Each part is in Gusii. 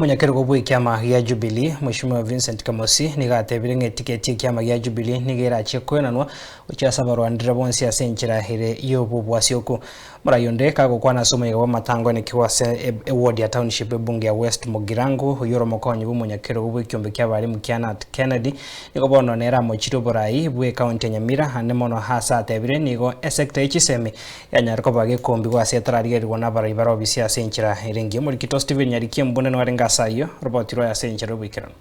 Omonyakerogo bw'ekiama gia Jubilee, Mweshimiwa Vincent Kamosi, nigo atebire ng'a etiketi y'ekiama gia Jubilee nigo erachie koenanwa gochia ase abarwanire bonsi ase enchera ere y'obobwasioku. Morai onde kagokwana ase omoyega bw'amatango enekigwa ase eward ya Township ebunge ya West Mugirango, oyio ore omokonyi bw'omonyakerogo bw'ekiombe ki'abarimu kia Nat Kennedy, nigo bono nere amochire oborai bw'ecounty ya Nyamira ande mono ase atebire nigo esector ye chisemi Yanyare koba gekombigwa ase etararigererigwa nabarai bare obisi ase enchera ere engiya. Omorikito Stephen Nyariki embune noarenge ase ayio, roboti rwaye ase enchera y'oboikeranu.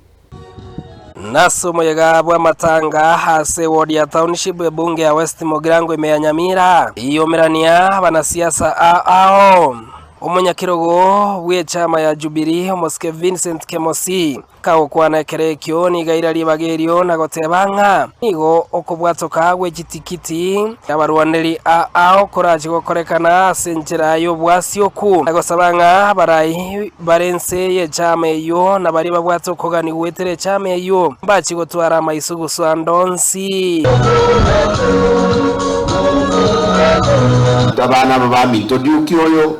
Nase omoyega bw'amatanga ase eward ya Township ebunge ya West Mugirango ime ya Nyamira, riyomerania abanasiasa ao ao. Omonyakerogo bw'echama ya Jubilee omosike Vincent Kemosi Kagokwana ekero ekio nigo aira ribaga erio na goteba ng'a nigo okobwatoka gwe chitikiti abarwaneri ao korache gokorekana ase enchera y'obwasioku, na gosaba ng'a abarai bare inse y'echama eyio na baria babwate okogania goetera echama eyio mbachie gotwara amaiso guswa ande onsi. Abana aba baminto Duke oyo,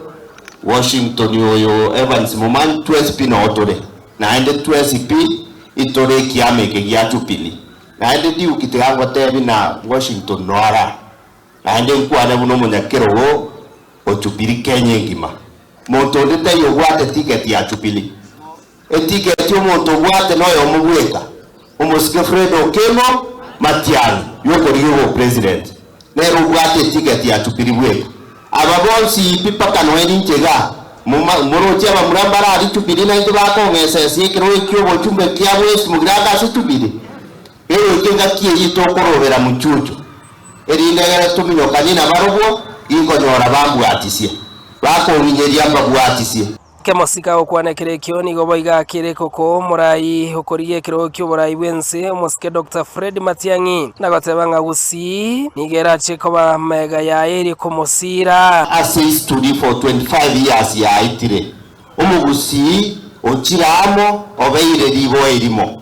Washington oyo, Evans Momanyi, twensi pi noo tore. Naende twensi pi itore ekiama eke gia Jubilee. Naende Duke tiga ngotebi na Washington no ara. Naende nkwane buna omonyakerogo o Jubilee Kenya engima. Monto onde taiyo obwate ticket ya Jubilee. Eticket omonto obwate noyomo bweka, omosike Fred Okengo Matiang'i yokorigia obopresident. Nere obwate eticket ya Jubilee bweka. Aba bonsi pi mpaka noe ninche iga, moroche abamura mbarari Jubilee naintwe bakong'esa ense ekerogo eki'obochumbe kia West Mugirango ase Jubilee. Egoika engaki eyio tokorobera mochuchu, erinde egere tominyokanie nabarobwo, ginkonyora bambwatisie, bakong'inyeria mbabwatisie. Kemosika gokwana ekero ekio nigo boigo akire koko omorai okorigia ekerogo ki'oborai bw'ense omosike Doctor Fred Matiang'i na goteba ng'a Gusii nigo erache koba mega yaye erio komosiira. Ase history for 25 years yaetire, omogusii ochire amo obeire riboa erimo.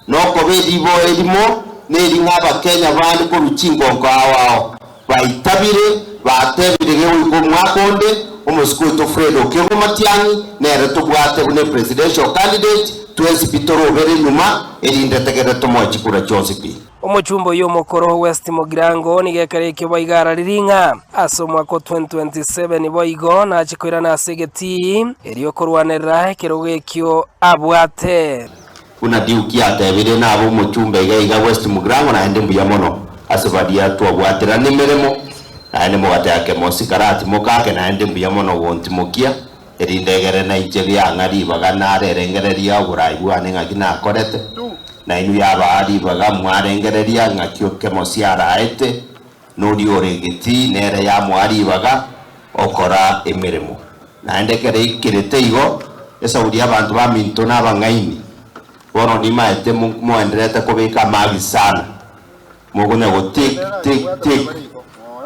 Nokoba eriboa erimo neri ng'a Abakenya bande korwa chingonko ao ao baitabire batebire gegoika omwaka onde omosike oito Fred Okengo Matiang'i nere tobwate buna epresidential candidate twensi pi torobere nyuma erinde tegere tomoe chikura chionsi pi. Omochumba oyio omokoro West Mugirango nigo ekero ekio boigo araririe ng'a ase omwaka o 2027 boigo nache koirana ase egetii erio korwanerera ekerogo ekio abwate. Buna Duke atebire, nabe omochumba iga iga West Mugirango naende mbuya mono ase baria twabwaterana emeremo, naende mogateba kemosi karatimoka ake naende mbuya mono gontimokia, erinde egere nainche riang'a ribaga narerengereria oborai bwane ng'aki nakorete, nainwe yabaa ribaga mwarengereria ng'aki kemosi araete, noria ore egetii nere yamoa ribaga okora emeremo. Naende ekero eikerete igo, esauri y'abanto baminto nabang'aini, bono nimaete moendererete kobeka amagi sana, mokonya go tick, tick, tick,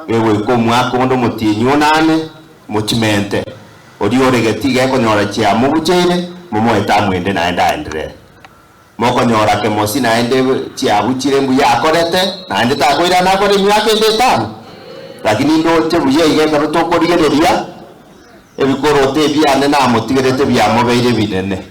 gegoika omwaka onde omotienyi onane, mochimente. Oria ore getii gekonyora chiamobucheire, momoete amwende naende aenderere. Mokonyora kemosi naende chiabuchire mbuya akorete, naende takoirana akore emiaka ende etano. Lakini ndoche buya iga ekero tokorigereria, ebikoroto ebiane namotigerete biamobeire ebinene.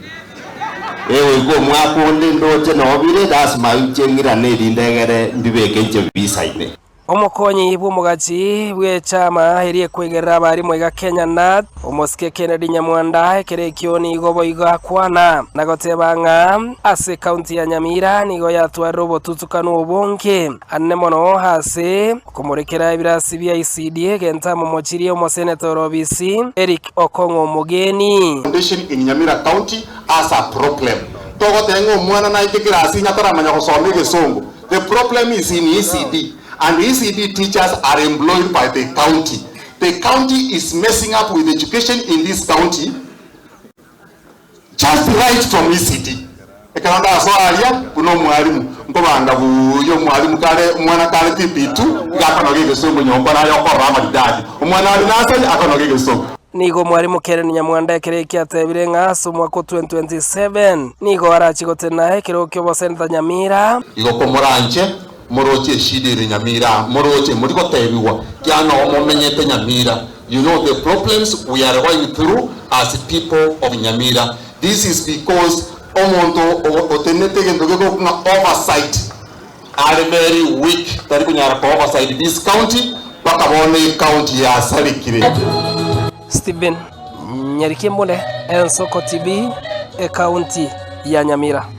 Egoika omwaka onde ndoche noo bire, lasima inche ng'irane erinde egere mbibeke inche bisaine. Omokonyi bw'omogachi bw'echama eria ekwegerera abarimu iga Kenya Nat, omosike Kennedy Nyamwanda ekero ekio nigo boigo akwana na goteba ng'a ase ekaunti ya Nyamira nigo yatwarire obotutukanu obonge anene mono ase okomorekera ebirasi bia ECD egento amomochirie omoseneta ore obisi Eric Okong'o Omogeni. Foundation in Nyamira County as a problem. Togoteba ng'a omwana naike kirasi inye ataramanya gosoma egesongo. The problem is in ECD and ECD teachers are employed by the county. The county is messing up with education in this county just right from ECD. Ekero ndasoa aria buna omwalimu nkobanga buya omwalimu kare omwana kare PP2 iga akonoga egesongo nyomba naye okorora amaridadi. Omwana are nursery akonoga egesongo. Nigo Mwalimu Karen Nyamwanda ekero ekio atebire ng'a ase omwaka o 2027 nigo arachie gotenena ekerogo ki'oboseneta Nyamira. Igo komoranche moroche eshida ere Nyamira, moroche mori gotebigwa kiagera noo momenyete Nyamira, you know the problems we are going through as people of Nyamira. This is because omonto otenenete egento gekorokwa ng'a oversight are very weak, tari konyara ko oversight this county mpaka bono ecounty yasarekire. Stephen Nyariki Mbune, Ensoko TV, Ekaunti ya Nyamira.